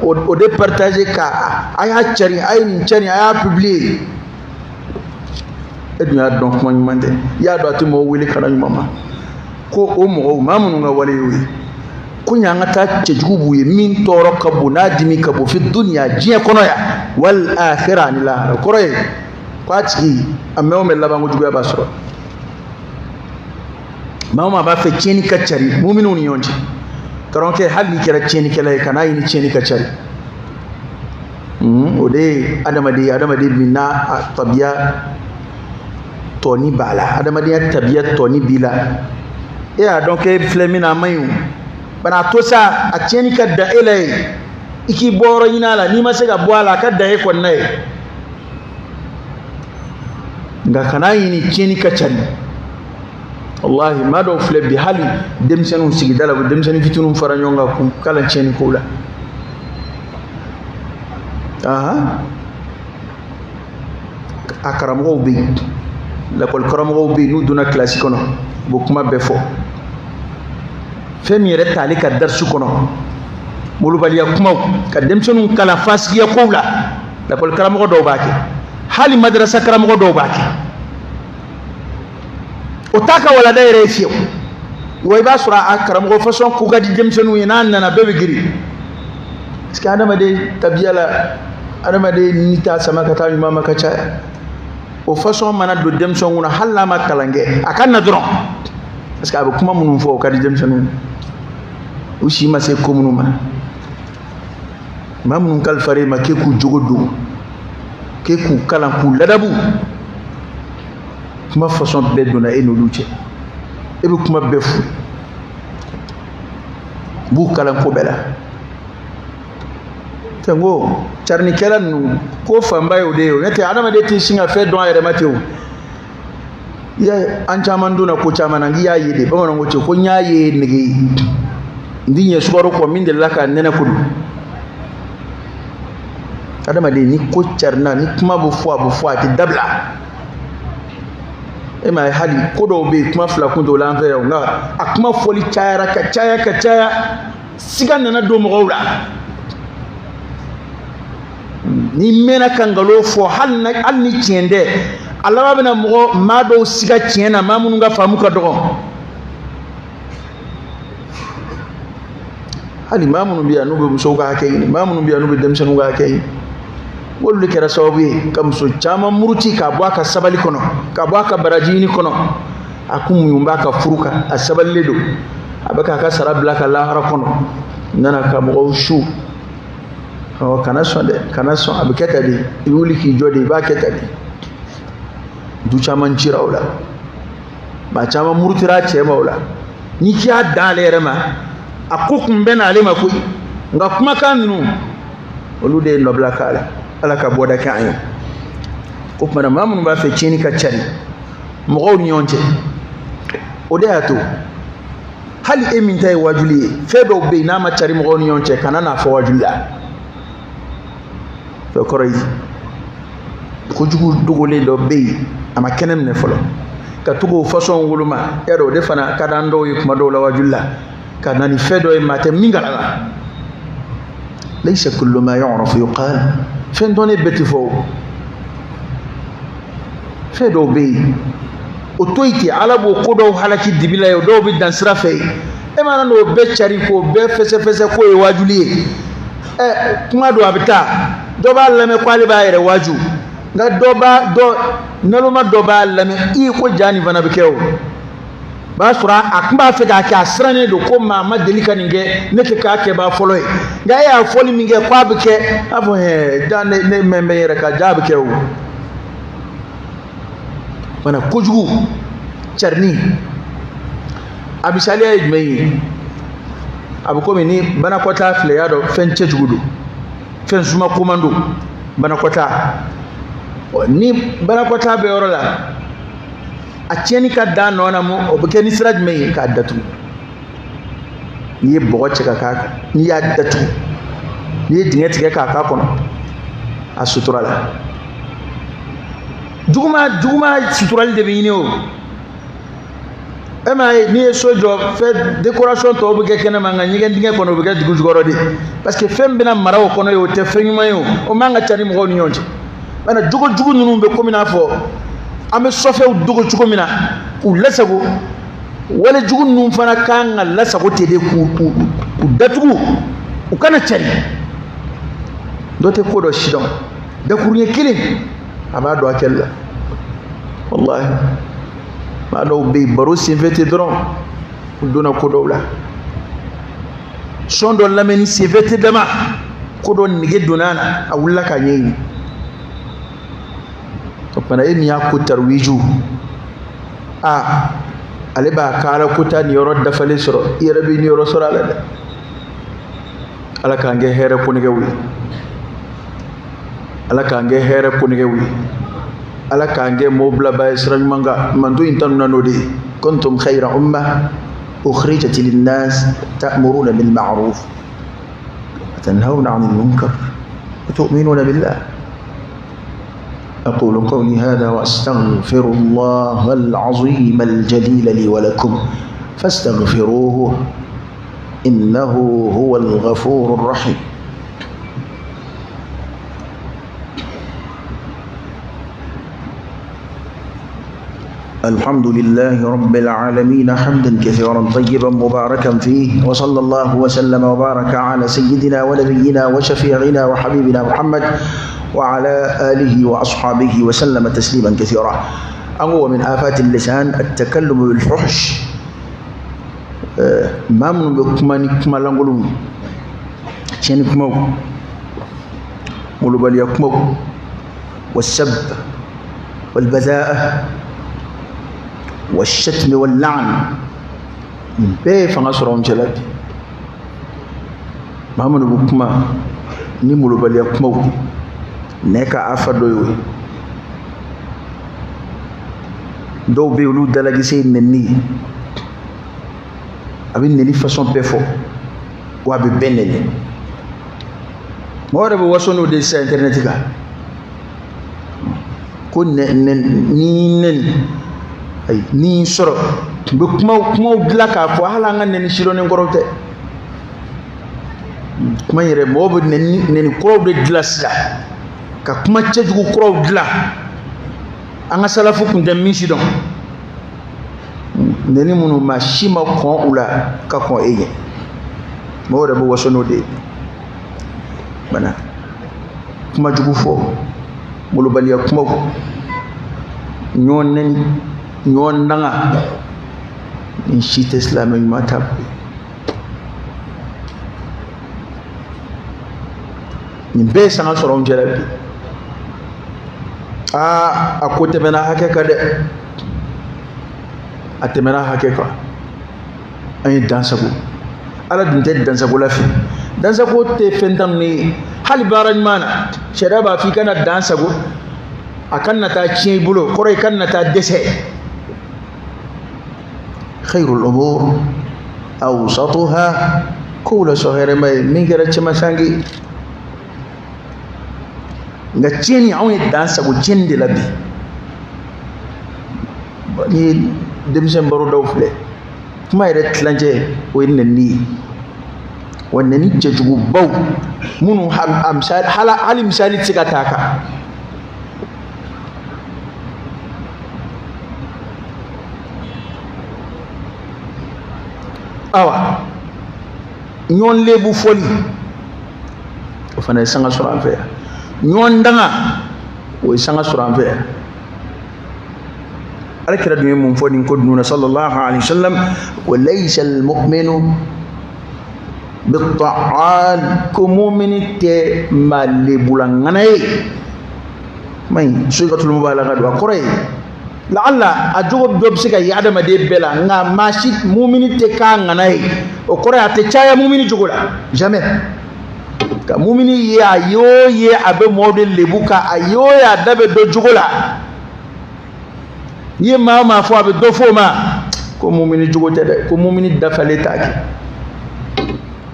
Speaker 1: o de partager, ka a y'a cari, a ye nin cari, a y'a publier. E dun y'a dɔn kuma ɲuman tɛ, i y'a dɔn a tɛ mɔgɔw wele ka na ɲuman ma. Ko o mɔgɔw, maa minnu ka wale y'o ye, ko ɲangata cɛjugu b'u ye min tɔɔrɔ ka bon, n'a dimi ka bon, fi dunya, diɲɛ kɔnɔ yan, wal akhirah, ani lahara. O kɔrɔ ye ko a tigi a mɛn o mɛn, labanko juguya b'a sɔrɔ. Maa o maa b'a fɛ tiɲɛni ka cari muminuw ni ɲɔgɔn cɛ, karamɔgɔkɛ, hali n'i kɛra tiɲɛnikɛla ye, kan'a ɲini tiɲɛni ka cari. O de ye adamaden ye, adamaden min n'a a tabiya tɔni b'a la, adamadenya tabiya tɔni b'i la. E y'a dɔn k'e filɛ min na, a man ɲi o, bari a to sa, a tiɲɛni ka dan e la yen, i k'i bɔyɔrɔ ɲini a la. N'i ma se ka bɔ a la, a ka dan e kɔni na yen. Nka kan'a ɲini tiɲɛni ka cari. Wallahi, maa dɔw filɛ bi, hali denmisɛnninw sigida la, u bɛ denmisɛnnin fitininw fara ɲɔgɔn kan k'u kalan tiɲɛni kow la. Ahan, a karamɔgɔw bɛ yen, lakɔli karamɔgɔw bɛ yen, n'u donna kilasi kɔnɔ, u bɛ kuma bɛɛ fɔ. Fɛn min yɛrɛ t'ale ka darisu kɔnɔ, molobaliya kumaw, ka denmisɛnninw kalan fasigiya kow la, lakɔli karamɔgɔ dɔw b'a kɛ, hali madarasa karamɔgɔ dɔw b'a kɛ. O t'a ka walanda yɛrɛ ye fiyewu. Wa i b'a sɔrɔ a karamɔgɔ fasɔn ko ka di denmisɛnninw ye, n'a nana bɛɛ bɛ girin, parce que adamaden tabiya la, adamaden ni t'a sama ka taa ɲuman ma ka caya. O fasɔn mana don denmisɛnw kunna, hali n'a ma kalan kɛ, a ka na dɔrɔn, parce que a bɛ kuma minnu fɔ, o ka di denmisɛnninw ye, u si ma se ko minnu ma. Maa minnu kalifara e ma k'e k'u jogo don, k'e k'u kalan, k'u ladabu, kuma fasɔn bɛɛ donna e n'olu cɛ, e bɛ kuma bɛɛ f'u, b'u kalan ko bɛɛ la. Tɛ n ko carinikɛla ninnu ko fanba ye o de ye o. N'o tɛ, adamaden tɛ sin ka fɛn dɔn a yɛrɛ ma ten o. I y'a ye, an caman donna ko caman na, k'i y'a ye de. Bamananw ko ten ko n y'a ye nege ye, n ti ɲɛ sukaro kɔ, min delila ka nɛnɛ ko don. Adamaden ni ko carina, ni kuma bɛ fɔ, a bɛ fɔ, a tɛ dabila. E m'a ye, hali ko dɔw bɛ yen, kuma fila kun t'o la an fɛ yan, nka a kuma fɔli cayara ka caya ka caya, siga nana don mɔgɔw la. N'i mɛnna ka nkalon fɔ, hali ni tiɲɛ tɛ, A laban bɛna mɔgɔ maa dɔw siga tiɲɛ na, maa minnu ka faamu ka dɔgɔ. Hali maa minnu bɛ yan n'u bɛ musow ka hakɛ ɲini, maa minnu bɛ yan n'u bɛ denmisɛnninw ka hakɛ ɲini, olu de kɛra sababu ye ka muso caman muruti k'a bɔ a ka sabali kɔnɔ, k'a bɔ a ka baraji ɲini kɔnɔ. A kun muɲu b'a ka furu kan, a sabalilen don, a bɛ k'a ka sara bila ka lahara kɔnɔ. Nana ka mɔgɔw su, ɔ kana sɔn dɛ, kana sɔn, a bɛ kɛ tan de, i bɛ wuli k'i jɔ de, i b'a kɛ tan de. Du caman cira o la, maa caman murutira a cɛ ma o la. N'i k'i y'a dan ale yɛrɛ ma, a ko kun bɛ n'ale ma koyi, nka kumakan ninnu olu de ye nɔbila k'a la. Ala ka bɔda kɛ an ye. O tuma na maa minnu b'a fɛ tiɲɛni ka cari mɔgɔw ni ɲɔgɔn cɛ, o de y'a to hali e min ta ye wajuli ye, fɛn dɔw bɛ yen n'a ma cari mɔgɔw ni ɲɔgɔn cɛ, kana n'a fɔ wajuli la. O kɔrɔ ye kojugu dogolen dɔ bɛ yen, a ma kɛnɛ minɛ fɔlɔ, ka to k'o fasɔn woloma. E y'a dɔn o de fana ka d'an dɔw ye kuma dɔw la wajuli la, ka na ni fɛn dɔ ye maa tɛ min kalama. Laysa kullu ma yu'rafu yuqal, fɛn dɔnnen bɛɛ tɛ fɔ o. Fɛn dɔw bɛ yen, o to yen ten, Ala b'o ko dɔw halaki dibi la yen, o dɔw bɛ dan sira fɛ yen. E mana n'o bɛɛ cari k'o bɛɛ fɛsɛfɛsɛ k'o ye wajuli ye, ɛ kuma don a bɛ taa, dɔ b'a lamɛn k'ale b'a yɛrɛ waju, nka dɔ b'a dɔ naloma dɔ b'a lamɛn i ko ja nin fana bɛ kɛ o. B'a sɔrɔ a tun b'a fɛ k'a kɛ, a sirannen don ko maa ma deli ka nin kɛ, ne tɛ k'a kɛbaa fɔlɔ ye, nka e y'a fɔli min kɛ k'a bɛ kɛ, a fɔ hɛn ja ne mɛn bɛ n yɛrɛ kan, ja bɛ kɛ o. Mana kojugu carinni a misaliya ye jumɛn ye? A bɛ komi ni banakɔtaa filɛ, y'a dɔn fɛn cɛjugu don, fɛn suma koman don banakɔtaa. Ni banakɔtaa bɛ yɔrɔ la, a tiɲɛni ka dan nɔ na, o bɛ kɛ ni sira jumɛn ye? K'a datugu. N'i ye bɔgɔ cɛ ka k'a kan, n'i y'a datugu, n'i ye dingɛ tigɛ k'a k'a kɔnɔ, a sutura la. Juguma suturali de bɛ ɲini o. E m'a ye, n'i ye so jɔ, fɛn décoration tɔw bɛ kɛ kɛnɛma, nka ɲɛgɛn dingɛ kɔnɔ o bɛ kɛ dugu jukɔrɔ de, parce que fɛn bɛna mara o kɔnɔ ye, o tɛ fɛn ɲuman ye, o man ka ca ni mɔgɔw ni ɲɔgɔn cɛ. Bana jogo jugu ninnu bɛ komi n'a fɔ an bɛ sɔfɛw dogo cogo min na k'u lasago, wale jugu ninnu fana kan ka lasago ten de, k'u datugu, u kana cari. Dɔ tɛ ko dɔ si dɔn, dakuruɲɛ kelen a b'a dɔn a kɛli la. Walahi maa dɔw bɛ yen, baro senfɛ ten dɔrɔn u donna ko dɔw la, sɔn dɔ lamɛnni senfɛ ten dama, ko dɔ nege donna a la, a wulila k'a ɲɛɲini. O tuma e min y'a ko tarwiju, a ale b'a ka ala ko ta niyɔrɔ dafalen sɔrɔ, i yɛrɛ b'i niyɔrɔ sɔrɔ a la dɛ. Ala k'an kɛ hɛrɛ konigɛw ye, Ala k'an kɛ hɛrɛ konigɛw ye, Ala k'an kɛ mɔgɔw bilabaa ye sira ɲuman kan. Manto in tanu na n'o de ye, kuntum khayra umma ukhrijat linnas ta'muruna bil ma'ruf wa tanhawna 'anil munkar wa tu'minuna billah. أقول قولي هذا وأستغفر الله العظيم الجليل لي ولكم فاستغفروه إنه هو الغفور الرحيم. الحمد لله رب العالمين حمدا كثيرا طيبا مباركا فيه، وصلى الله وسلم وبارك على سيدنا ونبينا وشفيعنا وحبيبنا محمد وعلى آله وأصحابه وسلم تسليما كثيرا. أهو من آفات اللسان التكلم بالفحش. ما من بكماني كما لنقولون تشيني كمو مولوباليا كمو، والسب والبذاءة والشتم واللعن bɛɛ ye fanga sɔrɔ anw cɛla bi. Maa minnu bɛ kuma ni molobaliya kumaw, nɛ ka afa dɔ ye o ye. Dɔw bɛ yen, olu dalakisɛ ye nɛni ye, a bɛ nɛni fasɔn bɛɛ fɔ, wa a bɛ bɛɛ nɛni. Mɔgɔ yɛrɛ bɛ waso n'o de ye sisan intɛrɛnɛti kan, ko nɛ ni nɛni, ayi ni sɔrɔ u bɛ kumaw dilan k'a fɔ, hali an ka nɛni sidɔnnen kɔrɔw tɛ. Kuma yɛrɛ, mɔgɔw bɛ nɛni kuraw de dilan sisan, ka kuma cɛjugu kuraw dilan. An ka salafu kun tɛ min si dɔn. Nɛni minnu maa si ma kɔn u la ka kɔn e ɲɛ. Mɔgɔw yɛrɛ bɛ waso n'o de ye. Bana kuma jugu fɔ, molobaliya kumaw, ɲɔgɔn nɛni, ɲɔgɔn danga, nin si tɛ silamɛ ɲuman ta ye. Nin bɛɛ ye sanga sɔrɔ anw cɛla bi. Aa, a ko tɛmɛna hakɛ kan dɛ, a tɛmɛna hakɛ kan. An ye dansago. Ala dun tɛ dansago la fɛ. Dansago tɛ fɛn tan ni hali baara ɲuman na. Sariya b'a fɔ i kana dansago, a kana taa tiɲɛ i bolo, kɔrɔ i kana taa dɛsɛ. Khairul umur awsatuha, kow la sɔn hɛrɛma ye min kɛra cɛmasange. Nka tiɲɛni, anw ye dan sago tiɲɛni de la bi. N'i ye denmisɛn barodaw filɛ, kuma yɛrɛ tilancɛ o ye nɛni ye. Wa nɛni cɛjugubaw minnu hali misali tɛ se ka t'a kan. Awa, ɲɔgɔn lebu fɔli, o fana ye sanga sɔrɔ an fɛ yan. Ɲɔgɔn danga, o ye sanga sɔrɔ an fɛ yan. Ala kira dun ye mun fɔ nin ko ninnu na sallallahu alaihi wasallam? Wa laysa al-mu'minu bit-ta'an, ko mumini tɛ maa lebula ŋana ye. Kuma in sigatul mubalagha don, a kɔrɔ ye laala a jogo dɔ bɛ se ka ye adamaden bɛɛ la, nka maa si mumini tɛ k'a ŋana ye. O kɔrɔ ye a tɛ caya mumini jogo la jamais. Ka mumini ye a ye o ye a bɛ mɔgɔw de lebu kan, a ye o ye a da bɛ dɔ jogo la. N'i ye maa o maa fɔ a bɛ dɔ fɔ o ma ko mumini jogo tɛ dɛ, ko mumini dafalen t'a kɛ.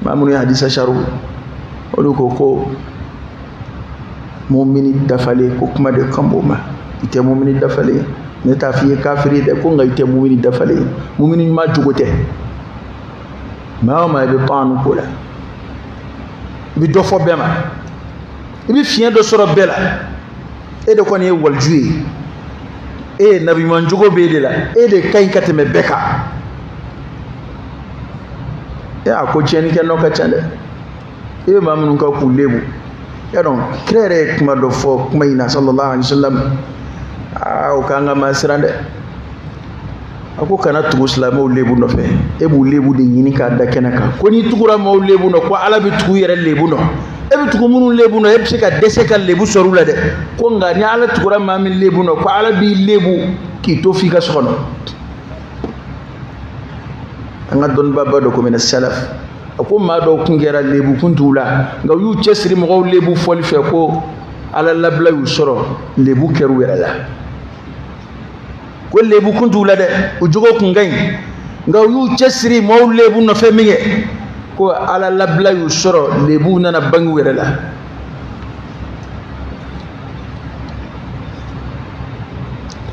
Speaker 1: Maa minnu ye hadisa sariw, olu ko ko mumini dafalen ko kuma de kan b'o ma. I tɛ mumini dafalen ye, ne t'a f'i ye kafiri dɛ, ko nka i tɛ mumini dafalen ye, mumini ɲuman jogo tɛ. Maa o maa i bɛ pan ko la, i bɛ dɔ fɔ bɛɛ ma, i bɛ fiɲɛ dɔ sɔrɔ bɛɛ la. E de kɔni ye waliju ye, e ye nabiɲuman jogo b'e de la, e de ka ɲi ka tɛmɛ bɛɛ kan. E a ko tiɲɛnikɛ nɔ ka ca dɛ. I bɛ maa minnu kan k'u lebu, y'a dɔn kira yɛrɛ ye kuma dɔ fɔ kuma in na sallallahu alaihi wa sallam, aa o k'an ka maa siran dɛ. A ko kana tugu silamɛw lebu nɔfɛ, e b'u lebu de ɲini k'a da kɛnɛ kan. Ko n'i tugura maaw lebu nɔ, ko Ala bɛ tugu i yɛrɛ lebu nɔ. E bɛ tugu minnu lebu nɔ, e bɛ se ka dɛsɛ ka lebu sɔrɔ u la dɛ. Ko nka ni Ala tugura maa min lebu nɔ, ko Ala b'i lebu k'i to f'i ka so kɔnɔ. An ka dɔnnibaaba dɔ ko mina salaf, a ko maa dɔw kun kɛra lebu kun t'u la, nka u y'u cɛsiri mɔgɔw lebu fɔli fɛ, ko Ala labila y'u sɔrɔ, lebu kɛr'u yɛrɛ la. Ko lebu kun t'u la dɛ, u jogo kun ka ɲi, nka u y'u cɛsiri mɔgɔw lebu nɔfɛ min kɛ, ko Ala labila y'u sɔrɔ, lebu nana bange u yɛrɛ la.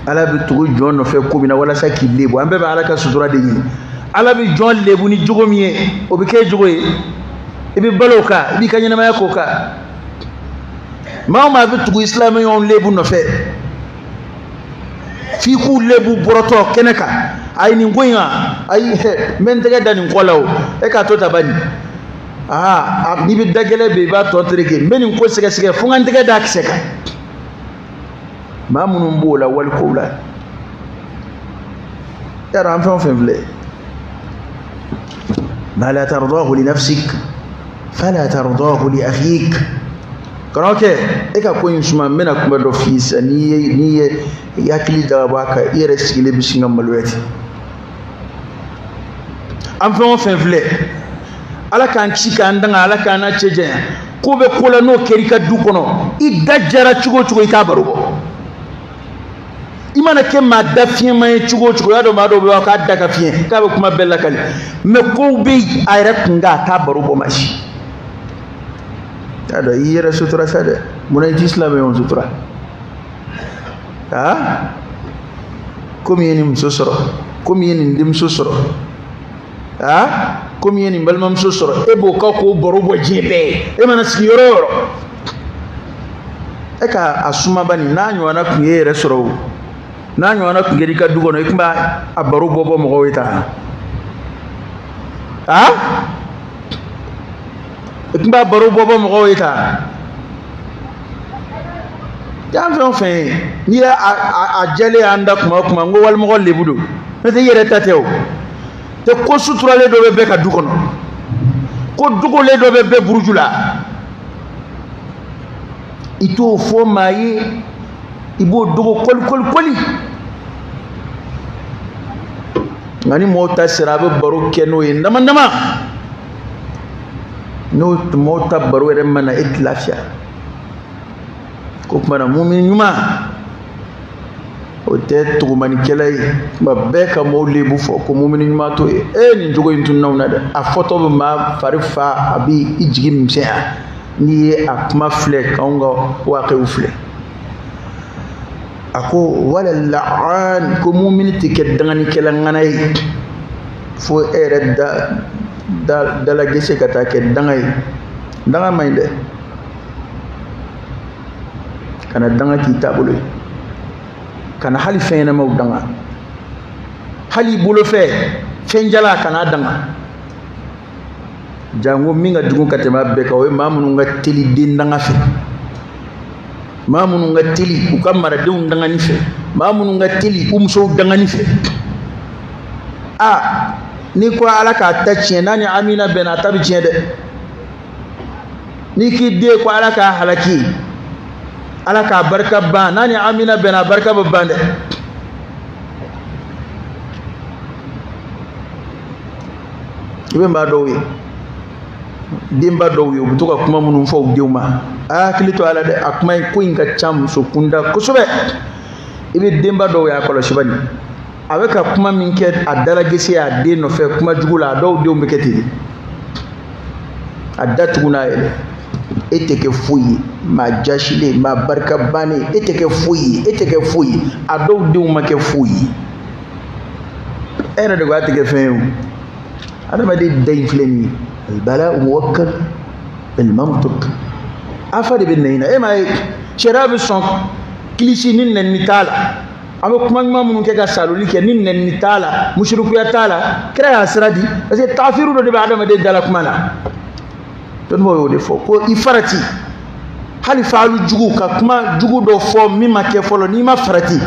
Speaker 1: Ala bɛ tugu jɔn nɔfɛ ko min na walasa k'i lebu, an bɛɛ bɛ Ala ka sutura de ɲini. Ala bɛ jɔn lebu ni jogo min ye, o bɛ kɛ jogo ye, i bɛ balo o kan, i b'i ka ɲɛnamaya k'o kan. Maa o maa bɛ tugu isilamɛ ɲɔgɔn lebu nɔfɛ, f'i k'u lebu bɔrɔtɔ kɛnɛ kan. A ye nin ko in wa, ayi n bɛ n tɛgɛ da nin kɔ la o, e k'a to ta bani. Aa, n'i bɛ da gɛlɛn bɛ i b'a tɔ tereke, n bɛ nin ko sɛgɛsɛgɛ fo n ka n tɛgɛ da kisɛ kan. Maa minnu b'o la walikow la, yàrá an fɛn o fɛn filɛ, ma la tardahu li nafsik fala tardahu li akhik. Karamɔgɔkɛ, e ka ko in suma, n bɛna kuma dɔ f'i ye sisan. N'i ye i hakili jagabɔ a kan, i yɛrɛ sigilen bɛ sin ka maloya ten. An fɛn o fɛn filɛ, Ala k'an ci k'an danga, Ala k'an n'a cɛ janya. Ko bɛ ko la n'o kɛra i ka du kɔnɔ, i da jara cogo o cogo, i t'a baro bɔ. I mana kɛ maa da fiɲɛman ye cogo o cogo, i y'a dɔn maa dɔw bɛ yen k'a da ka fiɲɛ, k'a bɛ kuma bɛɛ lakali, mɛ kow bɛ yen a yɛrɛ kun kan, a t'a baro bɔ maa si. Y'a dɔn i yɛrɛ sutura sa dɛ, munna i t'i silamɛ ɲɔgɔn sutura? Aa, komi i ye nin muso sɔrɔ, komi i ye nin denmuso sɔrɔ, aa, komi i ye nin balimamuso sɔrɔ, e b'o ka k'o baro bɔ diɲɛ bɛɛ ye. E mana sigi yɔrɔ o yɔrɔ, e ka a sumaba nin n'a ɲɔgɔnna tun ye e yɛrɛ sɔrɔ o. N'a ɲɔgɔnna tun kɛra i ka du kɔnɔ, i tun b'a a baro bɔ bɔ mɔgɔw ye tan. A i tun b'a baro bɔ bɔ mɔgɔw ye tan. Yan fɛn o fɛn ye, n'i y'a a jɛlen y'an da kuma o kuma, n ko walimɔgɔ lebu don. N'o tɛ i yɛrɛ ta tɛ o. Tɛ ko suturalen dɔ bɛ bɛɛ ka du kɔnɔ. Ko dogolen dɔ bɛ bɛɛ buruju la. I t'o fɔ maa ye, i b'o dogo kɔli kɔli kɔli. Nka ni mɔgɔw ta sera, a bɛ baro kɛ n'o ye dama dama. N'o mɔgɔw ta baro yɛrɛ ma na, e tɛ lafiya. Ko tuma na mumini ɲuman o tɛ tugumanikɛla ye, kuma bɛɛ ka mɔgɔw lebu fɔ ko mumini ɲuman t'o ye. E nin jogo in tununna na dɛ, a fɔtɔ bɛ maa fari fa, a bɛ i jigi misɛnya n'i ye a kuma filɛ k'anw ka waaqiw filɛ. A ko wala la'an, ko mumini tɛ kɛ danganikɛla ŋana ye fo e yɛrɛ da dalagese ka taa kɛ danga ye. Danga man ɲi dɛ, kana danga k'i taabolo ye, kana hali fɛn ɲɛnamaw danga, hali i bolofɛ fɛn jala kana danga. Jango min ka jugu ka tɛmɛ a bɛɛ kan, o ye maa minnu ka teli den danga fɛ, maa minnu ka teli u ka maradenw dangani fɛ, maa minnu ka teli u musow dangani fɛ. A n'i ko Ala k'a ta tiɲɛ, n'a ni amina bɛnna, a ta bɛ tiɲɛ dɛ. N'i k'i den ko Ala k'a halaki, Ala k'a barika ban, n'a ni amina bɛnna, a barika bɛ ban dɛ. I bɛ maa dɔw ye, denba dɔw ye, u bɛ to ka kuma minnu fɔ u denw ma, a hakili to a la dɛ, a kuma in ko in ka ca muso kunda kosɛbɛ. I bɛ denba dɔw ye, a kɔlɔsi bani, a bɛ ka kuma min kɛ a dalagese a den nɔfɛ kuma jugu la, a dɔw denw bɛ kɛ ten de, a da tugu n'a yɛrɛ. E tɛ kɛ foyi ye, maa jasilen, maa barika bannen, e tɛ kɛ foyi ye, e tɛ kɛ foyi ye. A dɔw denw ma kɛ foyi ye, e yɛrɛ de ko a tɛ kɛ fɛn ye o. Adamaden da in filɛ nin ye, albala'u muwakkal bil mantiq, afa de bɛ nɛni na. E m'a ye sariya bɛ sɔn kilisi ni nɛni t'a la, an bɛ kuma ɲuman minnu kɛ ka saloli kɛ ni nɛni t'a la, musirikuya t'a la, kira y'a sira di, parce que taafiru dɔ de bɛ adamaden da la kuma na. Dɔnnibaaw y'o de fɔ ko i farati, hali faalu jugu ka kuma jugu dɔ fɔ min ma kɛ fɔlɔ, n'i ma farati,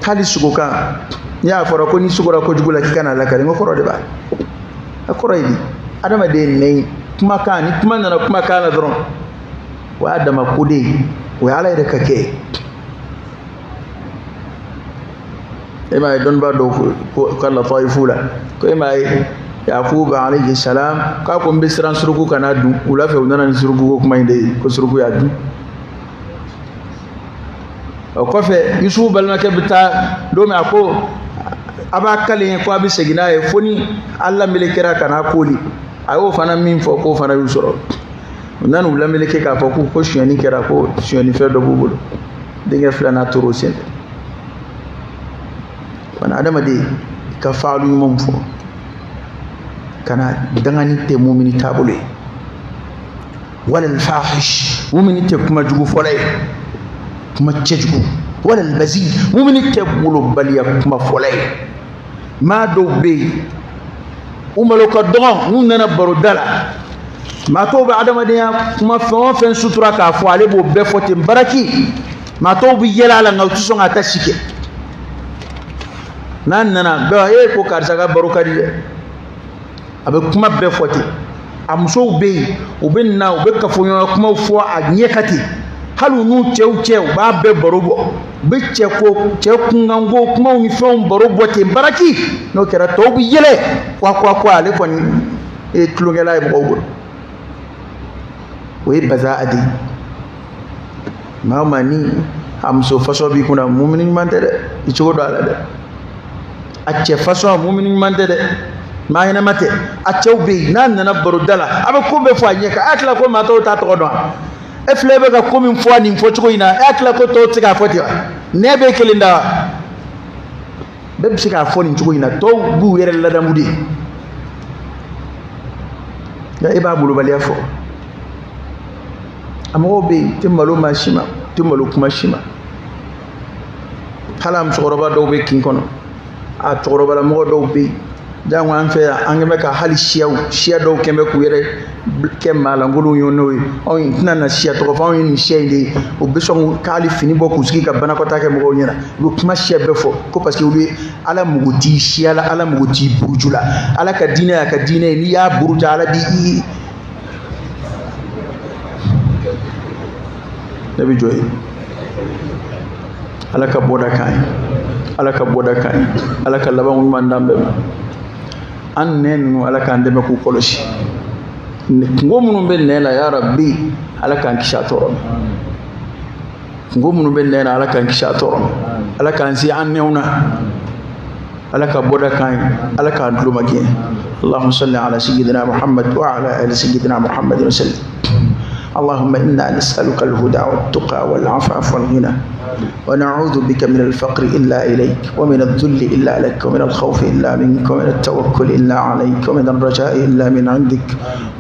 Speaker 1: hali sogokan, n'i y'a fɔra ko n'i sogora kojugu la k'i kana lakari, n ko kɔrɔ de b'a la, a kɔrɔ ye di? Adamaden nɛn kumakan, ni kuma nana kumakan na dɔrɔn, o y'a dama ko de ye, o ye Ala yɛrɛ ka kɛ ye. E m'a ye dɔnnibaa dɔw ko ka lataifu la, ko e m'a ye Yakuba alayhi salam k'a ko n bɛ siran suruku kana dun, wula fɛ u nana ni suruku ko kuma in de ye, ko suruku y'a dun. O kɔfɛ Yusufu balimakɛ bɛ taa don min, a ko a b'a kale ye ko a bɛ segin n'a ye fo ni Ala melekera ka n'a koli. A y'o fana min fɔ k'o fana y'u sɔrɔ. U nana u lameleke k'a fɔ ko sonyɛni kɛra, ko sonyɛnifɛn dɔ b'u bolo. Denkɛ filanan tor'o sen fɛ. Fana adamaden ka faalu ɲumanw fɔ, kana dangani tɛ mumini taabolo ye. Wala alfahish, mumini tɛ kuma jugu fɔla ye, kuma cɛjugu. Wala albazi, mumini tɛ molobaliya kuma fɔla ye. Maa dɔw bɛ yen, u malo ka dɔgɔn, n'u nana baroda la, maa tɔw bɛ adamadenya kuma fɛn o fɛn sutura k'a fɔ, ale b'o bɛɛ fɔ ten baraki. Maa tɔw bɛ yɛlɛ a la, nka u tɛ sɔn k'a ta si kɛ. N'a nana bɛɛ e ko karisa ka baro ka di dɛ, a bɛ kuma bɛɛ fɔ ten. A musow bɛ yen, u bɛ na, u bɛ kafoɲɔgɔnya kumaw fɔ a ɲɛ ka ten, hali u n'u cɛw cɛ, u b'a bɛɛ baro bɔ, u bɛ cɛ ko cɛ kunkanko kumaw ni fɛnw baro bɔ ten baraki. N'o kɛra tɔw bɛ yɛlɛ kwa kwa kwa, ale kɔni ye tulonkɛla ye mɔgɔw bolo. O ye bazaa de ye. Maa o maa ni a muso fasɔn b'i kunna, mumini ɲuman tɛ dɛ, i cogo dɔn a la dɛ. A cɛ fasɔn, mumini ɲuman tɛ dɛ, maa ɲɛnama tɛ. A cɛw bɛ yen, n'a nana baroda la, a bɛ ko bɛɛ fɔ a ɲɛ kan, a tila ko maa tɔw t'a tɔgɔ dɔn. E filɛ bɛ ka ko min fɔ nin fɔcogo in na, e tila ko tɔw tɛ se k'a fɔ ten wa? Nɛ bɛ kelen da wa? Bɛɛ bɛ se k'a fɔ nin cogo in na, tɔw b'u yɛrɛ ladamu de. Nka e b'a molobaliya fɔ. A mɔgɔw bɛ yen, tɛ malo maa si ma, tɛ malo kuma si ma. Hali a musokɔrɔba dɔw bɛ kin kɔnɔ, a cɛkɔrɔbalamɔgɔ dɔw bɛ yen. Jango an fɛ yan, an kɛn bɛ ka hali siyaw, siya dɔw kɛn bɛ k'u yɛrɛ kɛ maalankolonw ye n'o ye. Anw tɛna na siya tɔgɔ fɔ, anw ye nin siya in de ye. U bɛ sɔn k'ale fini bɔ k'u sigi ka banakɔtaa kɛ mɔgɔw ɲɛna. U bɛ kuma siya bɛɛ fɔ ko parce que olu ye. Ala mago t'i siya la, Ala mago t'i buruju la. Ala ka diinɛ y'a ka diinɛ ye. N'i y'a buruja, Ala b'i. Ne bɛ jɔ yen. Ala ka bɔda k'an ye, Ala ka bɔda k'an ye, Ala ka laban ɲuman d'an bɛɛ ma. An nɛn ninnu, Ala k'an dɛmɛ k'u kɔlɔsi. Kungo minnu bɛ nɛn la, ya Rabbi, Ala k'an kisi a tɔɔrɔ ma. Kungo minnu bɛ nɛn na, Ala k'an kisi a tɔɔrɔ ma. Ala k'an se an nɛnw na. Ala ka bɔda k'an ye, Ala k'an tulo magɛn. اللهم صل على سيدنا محمد وعلى آل سيدنا محمد وسلم. اللهم إنا نسألك الهدى والتقى والعفاف والغنى، ونعوذ بك من الفقر إلا إليك، ومن الذل إلا لك، ومن الخوف إلا منك، ومن التوكل إلا عليك، ومن الرجاء إلا من عندك،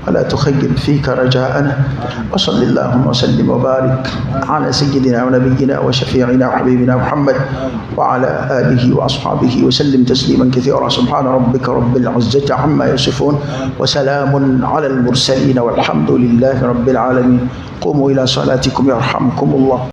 Speaker 1: ولا تخيب فيك رجاءنا. وصل اللهم وسلم وبارك على سيدنا ونبينا وشفيعنا وحبيبنا محمد وعلى آله وأصحابه وسلم تسليما كثيرا. سبحان ربك رب العزة عما يصفون، وسلام على المرسلين، والحمد لله رب العالمين. قوموا إلى صلاتكم يرحمكم الله.